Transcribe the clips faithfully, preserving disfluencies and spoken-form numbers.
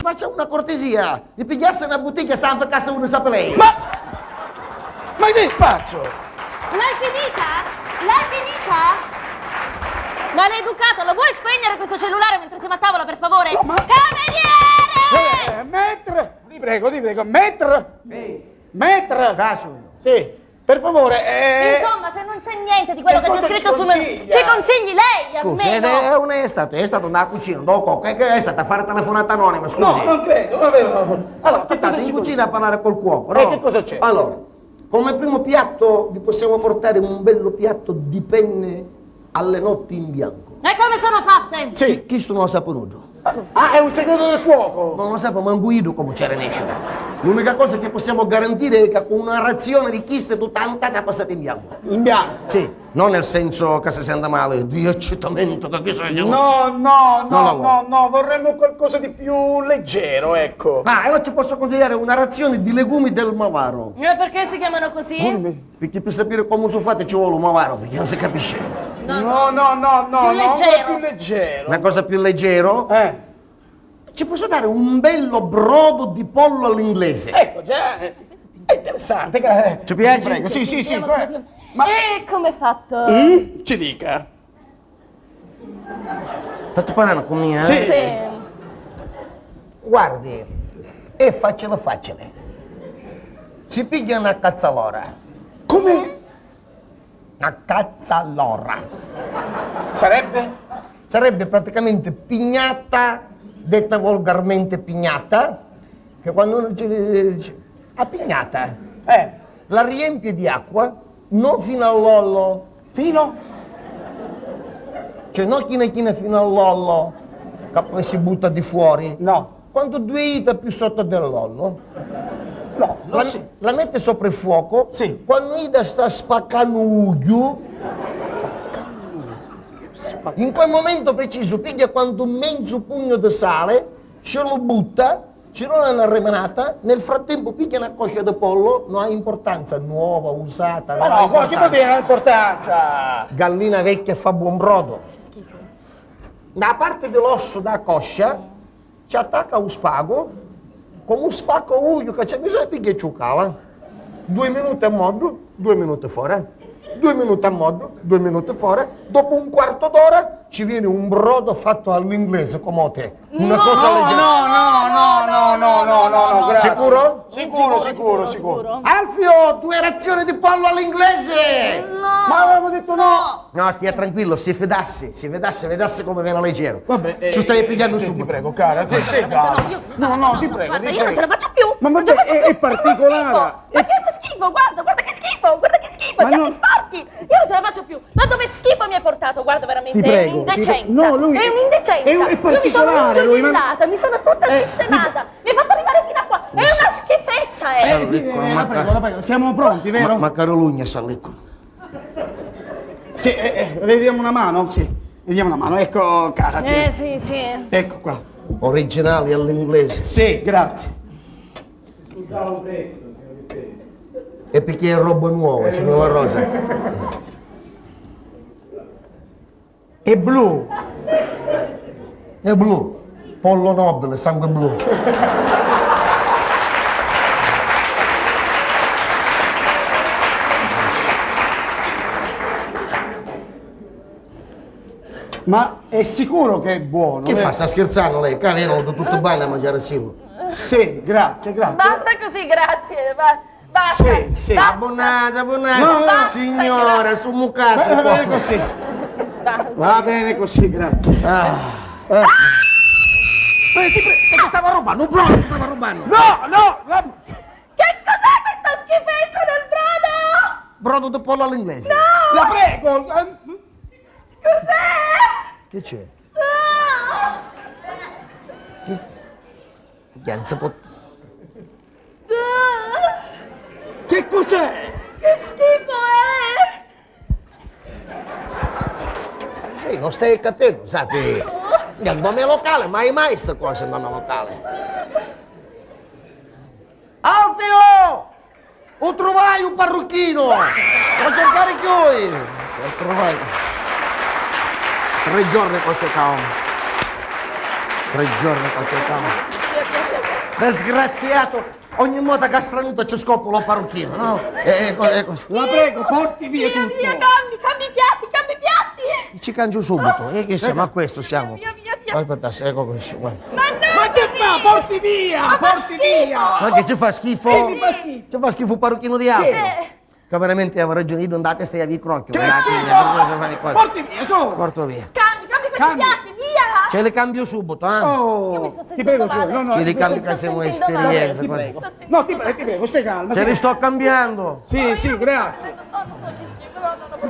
Faccia una cortesia, mi pigghiassi una buttiglia, sta a casa uno sa lei. Ma, ma che pazzo? L'hai finita? L'hai finita? Maleducato, lo vuoi spegnere questo cellulare mentre siamo a tavola, per favore? No, ma... Cameriere! Eh, eh, maître! Ti prego, ti prego, maître! Ehi. Maître! Casu. Sì, per favore, eh... Insomma, se non c'è niente di quello che c'è scritto sul menù, ci consigli lei, almeno! Scusi, è, è, è, non è stato, è stato nella cucina, dopo, che, che è stato a fare telefonate anonime, scusi? No, non credo, vabbè, vabbè. Allora, che cosa ci consigli? È stato in cucina a parlare col cuoco, no? E che cosa c'è? Allora, come primo piatto vi possiamo portare un bello piatto di penne alle notti in bianco. E come sono fatte? Sì. Chi, chistu non lo sape nulla. Ah, è un segreto del cuoco! Non lo sape mancu iddu comu c'era nesciuno. L'unica cosa che possiamo garantire è che con una razione di chiste tutta la nottata passate in bianco. In bianco? Sì, non nel senso che si sente male, di eccitamento, che chi so io. No, no, no, no, no, vorremmo qualcosa di più leggero, ecco. Ah, allora ci posso consigliare una razione di legumi del Mavaro. Eh, perché si chiamano così? Come? Perché per sapere come sono fatte ci vuole un Mavaro, perché non si capisce. No, no, no, no, no, ancora più leggero. Una cosa più leggero? Eh. Ci posso dare un bello brodo di pollo all'inglese? Ecco, già, eh, è interessante. Ci piace? Prego, sì, sì, sì. Ma e come è fatto? Mm? Ci dica. Stai parlando con me, eh? Sì. Sì. Guardi, è facile facile. Si piglia una cazzalora. Come? Una cazzalora. Sarebbe? Sarebbe praticamente pignata, detta volgarmente pignata, che quando uno ci dice, "A pignata", eh, la riempie di acqua, non fino all'ollo. Fino? Cioè, non china china fino all'ollo, che poi si butta di fuori. No. Quanto due dita più sotto dell'ollo? No, la, non si... la mette sopra il fuoco. Sì. Quando idda sta spaccannu ugghiu, in quel momento preciso piglia quanto un mezzo pugno di sale, ce lo butta, ci dona una remenata, nel frattempo piglia una coscia di pollo, non ha importanza, nuova, usata, non ha importanza. Ma no, come, che può dire importanza? Gallina vecchia fa buon brodo. Da parte dell'osso da coscia ci attacca un spago, con un spacco uglio che c'è bisogno, piglia e ciuccala. Due minuti a moddu, due minuti fora. Due minuti a moddu, due minuti fora. Dopo un quarto d'ora ci viene un brodo fatto all'inglese, come te. Una cosa leggera. No, no, no, no, no, no, no, no, grazie. Sicuro? Sicuro, sicuro, sicuro. Alfio, due razioni di pollo all'inglese! No. Ma avevamo detto no. No, stia tranquillo, si fidassi, si fidassi, vedassi come vene leggero. Vabbè, eh, ci stai pigliando subito. Ti prego, cara, ti stai calma. No, no, ti prego, ti prego. Guarda, io non ce la faccio più. Ma vabbè, è particolare. Ma che schifo, guarda, guarda che schifo, guarda che schifo, già ti sporchi. Io non ce la faccio più. Ma dove schifo mi hai portato? Guarda, veramente, è un'indecenza. Ti prego, ti prego. No, lui è, è particolare, lui, ma... Io mi sono ingiuliata, mi sono tutta sistemata. Mi hai fatto arrivare fino a qua. È una schifezza, eh. Eh, eh, la prego, la prego, siamo pronti, vero? Ma, ma Carolugna sa leccu. Sì, eh, eh, le diamo una mano? Sì, le diamo una mano. Ecco, cara, tieni. Eh, sì, sì. Ecco qua. Originali all'inglese. Sì, grazie. Scusa un pezzo, signor Dipendente. E perché è roba nuova, signora Rosa? È blu. È blu. Pollo nobile, sangue blu. Ma è sicuro che è buono, eh? Che fa? Sta scherzannu lei? Ccà venunu di tutti banni a mangiari assieme. Sì, grazie, grazie. Basta così, grazie. Ba- Basta, sì, sì. Basta. Abbunata, abbunata. No, no. Basta, signora, grazie. Su mucazzi. Va bene così. Basta. Va bene così, grazie. Ah. Eh. Eh, ti pre- che ti stava rubando? Un brodo ti stava rubando. No, no, no. Che cos'è questa schifezza nel brodo? Brodo di pollo all'inglese. No! La prego. Eh. Cos'è? Che c'è? Ah! Che, che non si può... Che cos'è? Che schifo è! Eh sì, non stai capendo, sai, nel nome locale, mai mai ste cose nel nome locale. Alfio! U truvai u parrucchinu! Lo cercari chiui! Lo truvai. Tre giorni che lo cercavamo. Tre giorni che lo cercavamo. Disgraziato! Ogni vota ca stranuta ci scoppa lo parrucchino, no? E, e co-, e così. La prego, porti via tutto. Via, via, cambi, cambi i piatti, cambi i piatti! Ci cangio subito. E che siamo a questo, siamo. Via, via, via, via. Aspetta, ecco questo, guarda. Ma no! Ma che fa? Porti via! Ma fa schifo! Porti via! Ma che ci fa schifo? Sì, mi fa schifo. Ci fa schifo un parrucchino di altro. Sì. Ca veramente aveva ragione, io andate stai a vi crocchio, andate via, perché se fanno cose. Porti via, su! Porto via. Cambi, cambi questi piatti, via! Ce li cambio subito, eh? Oh, ti prego, signore, no, no, ce li cambio che siamo esperienza, così. No, ti prego, ti prego, stai calma. Ce li sto cambiando. Sì, sì, grazie.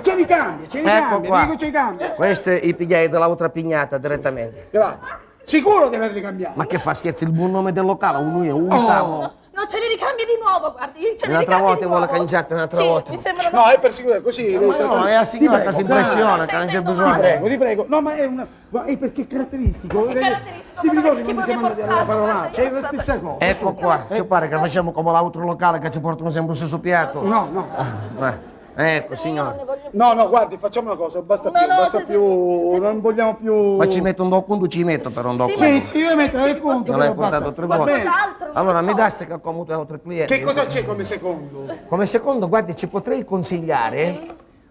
Ce li cambia, ce li cambia, dico ce li cambia. Questi i pigliai dall'altra pignata direttamente. Grazie. Sicuro di averli cambiati? Ma che fa, scherzi? Il buon nome del locale, uno è un tavolo. No, ce li ricambia di nuovo, guardi, ce li ricambia di nuovo. Un'altra volta vuole cangiare, un'altra volta. Sì, mi sembra. No, è per sicuro, così. Ma no, è la signora che si impressiona, che non c'è bisogno. Ti prego, ti prego. No, ma è una, ma è perché è caratteristico. È caratteristico, ti ricordi quando siamo andati alla parolaccia? È la stessa cosa. Ecco qua, ci pare che facciamo come l'altro locale che ci portano sempre lo stesso piatto. No, no. Ah, eh. Ecco, signore. No, no, guardi, facciamo una cosa, basta più, basta più, non vogliamo più. Ma ci metto un do-, conto, ci metto però un do-, sì, conto. Sì, io metto il conto. Me l'hai portato tre volte. Allora, mi dassi che comunque ho tre clienti. Che cosa c'è come secondo? Come secondo, guardi, ci potrei consigliare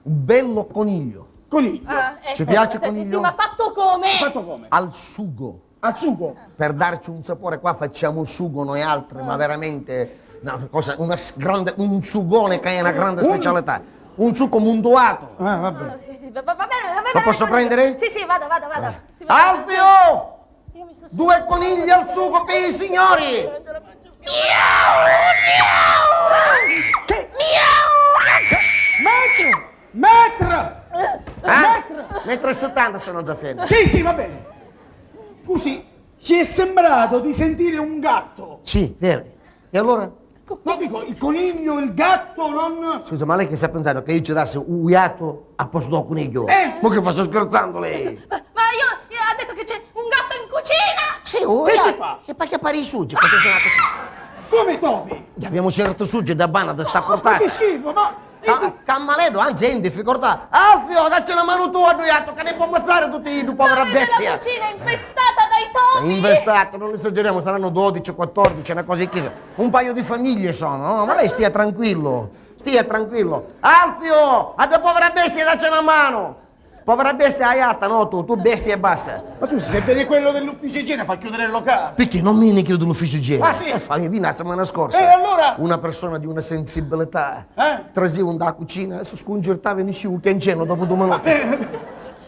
un bello coniglio. Coniglio. Ah, ecco. Ci piace coniglio? Sì, ma fatto come? Fatto come? Al sugo. Al sugo. Per darci un sapore, qua facciamo un sugo noi altri, ma veramente una cosa, una s-, grande, un sugone che è una grande specialità. Un sugo muntuato. Ah, vabbè. Sì, sì, va, va, va bene, va bene. Lo posso prendere? Sì, sì, vada, vada, vada. Eh. Sì, vada. Alfio! Io mi sto sentendo. Due conigli al sugo per i signori! Miau, miau! Che? Miau! Maître! Maître! Eh? Maître! Metro e settanta sono già fermo. Sì, sì, va bene. Scusi, ci è sembrato di sentire un gatto. Sì, vero. E allora? No, dico, il coniglio, il gatto, non. Scusa, ma lei che sta pensando che io ci dassi u-, u iatto a posto del coniglio? Eh! Ma che fa, sto scherzando lei? Ma, ma io, io ha detto che c'è un gatto in cucina! Sì, oh, che ci fa? E perché pare i suggi? Cosa sono la cucina? Come topi? Abbiamo certo suggi da banna da sta portata. Ma che schifo, ma Ca-, Cammaleddu, anzi, è in difficoltà. Alfio, dacci una mano tu a dui atto, che ne può ammazzare tutti i due, povera bestia. Nella cucina infestata dai topi. Infestato, non esageriamo, saranno dodici, quattordici, una cosa così. Un paio di famiglie sono, no? Ma lei stia tranquillo, stia tranquillo. Alfio, a da povera bestia, dacci una mano. Povera bestia, hai atta, no tu, tu bestia e basta. Ma tu, se vedi quello dell'ufficio igiene, fa chiudere il locale. Perché non mi ne chiudo l'ufficio igiene? Ah, sì? Eh, fa, vieni la settimana scorsa. E allora? Una persona di una sensibilità. Eh? Trasivu nta cucina e si scuncertava e nisciu u chiancenu dopu due minuti. Eh.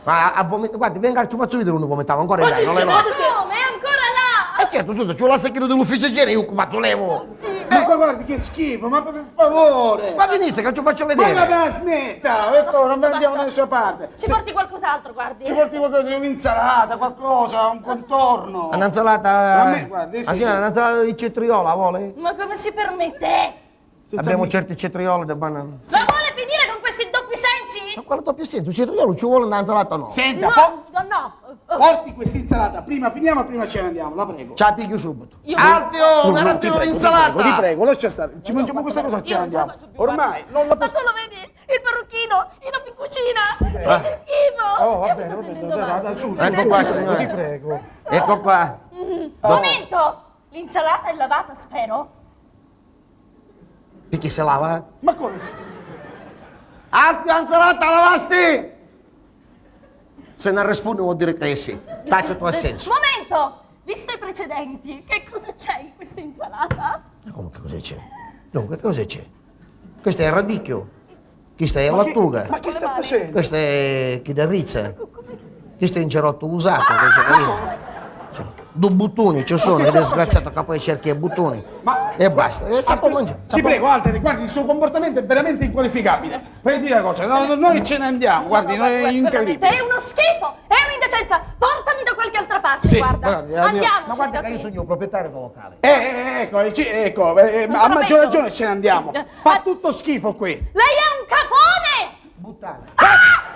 Ma a vomit-, guardi, venga, ci faccio vedere uno vomitava, ancora è là, non è là. Ma come? È ancora là? E certo, scusa, ci vuole a seguire dell'ufficio igiene, io come faccio levo? Oddio. Ma guardi che schifo, ma per favore. Ma venisse che ci faccio vedere. Ma la smetta, ecco, non andiamo da nessuna parte. Ci porti qualcos'altro, guardi. Ci porti qualcosa, un'insalata, qualcosa, un contorno. Un'insalata. A me, guardi, sì, sì. Un'insalata di cetriolo, la vuole? Ma come si permette? Abbiamo certi cetrioli da banana. Ma vuole finire con questi doppi sensi? Ma quale doppio senso? Il cetriolo ci vuole nella insalata o no? Senta, no, po-, no, no. Porti quest'insalata, prima finiamo, prima ce ne andiamo, la prego. Ce la piglio subito. Io Alfio, una razione di insalata! Ti prego, ti prego, lascia stare. Ci mangiamo questa cosa, ce ne andiamo. Ormai non la posso. Ma tu lo vedi? Il parrucchino, i topi in cucina! Ah. Che schifo! Oh, va bene, va bene, dai, dai, su, su, su, ti prego. Ecco qua, signora. Ecco qua. Momento! L'insalata è lavata, spero? Picchì si lava? Ma come si. Alfio, insalata, lavasti? Se non risponde vuol dire che è sì. Tacito assenso. Momento! Visto i precedenti, che cosa c'è in questa insalata? Ma come che cosa c'è? Dunque, cosa c'è? Questo è il radicchio. Questa è la lattuga. Ma che sta facendo? Questa è chiddarrizza. Questo è un cerotto usato, questo, capito? Cioè, due buttoni ci sono, è disgraziato che poi cerchi i buttoni. Ma e basta, e si può mangiare. Ti prego, altri, guardi, il suo comportamento è veramente inqualificabile. Prego, dì una cosa, no, no, noi ce ne andiamo, guardi, è incredibile. È uno schifo, è un'indecenza. Portami da qualche altra parte, guarda. Andiamo. Ma guarda che io sono il proprietario del locale. Eh, eh, ecco, eh, ci-, ecco, eh, eh, a maggior ragione ce ne andiamo. Fa tutto schifo qui. Lei è un cafone! Buttana. Ah!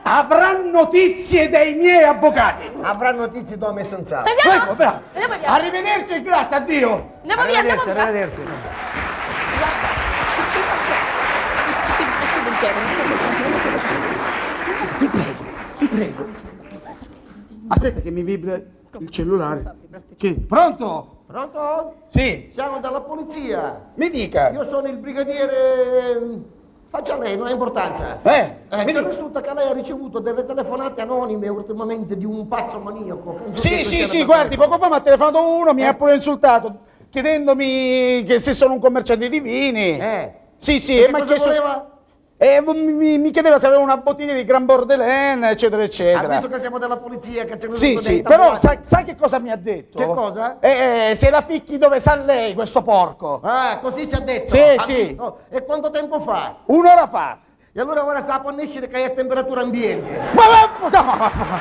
Avrà notizie dai miei avvocati. Avrà notizie da me senza. Andiamo. Ecco, bravo. Andiamo via. Arrivederci e grazie, addio. Andiamo via, andiamo via. Arrivederci, arrivederci. Ti prego, ti prego. Aspetta che mi vibra. Il cellulare. Chi? Pronto? Pronto? Sì. Siamo dalla polizia. Mi dica. Io sono il brigadiere. Faccia lei, non ha importanza. Eh, Eh, mi ci hanno dica. Risposto che lei ha ricevuto delle telefonate anonime ultimamente di un pazzo maniaco. Che non so Sì, che sì, c'era sì, da guardi, fare. Poco fa mi ha telefonato uno, mi ha Eh. Pure insultato, chiedendomi che se sono un commerciante di vini. Eh. Sì, sì, E e mi ha cosa chiesto voleva? E mi, mi- mi chiedeva se avevo una bottiglia di Gran Bordelin, eccetera, Ha eccetera. Visto che siamo della polizia, che ci hanno Sì, detto sì, dei però tatuaggi. sa, sa che cosa mi ha detto? Che cosa? Eh, eh, se la ficchi dove sa lei, questo porco. Ah, così ci ha detto. Sì, Ha sì. Visto? E quanto tempo fa? Un'ora fa. E allora ora sa può nescere che è a temperatura ambiente. Ma, ma, ma, ma, ma-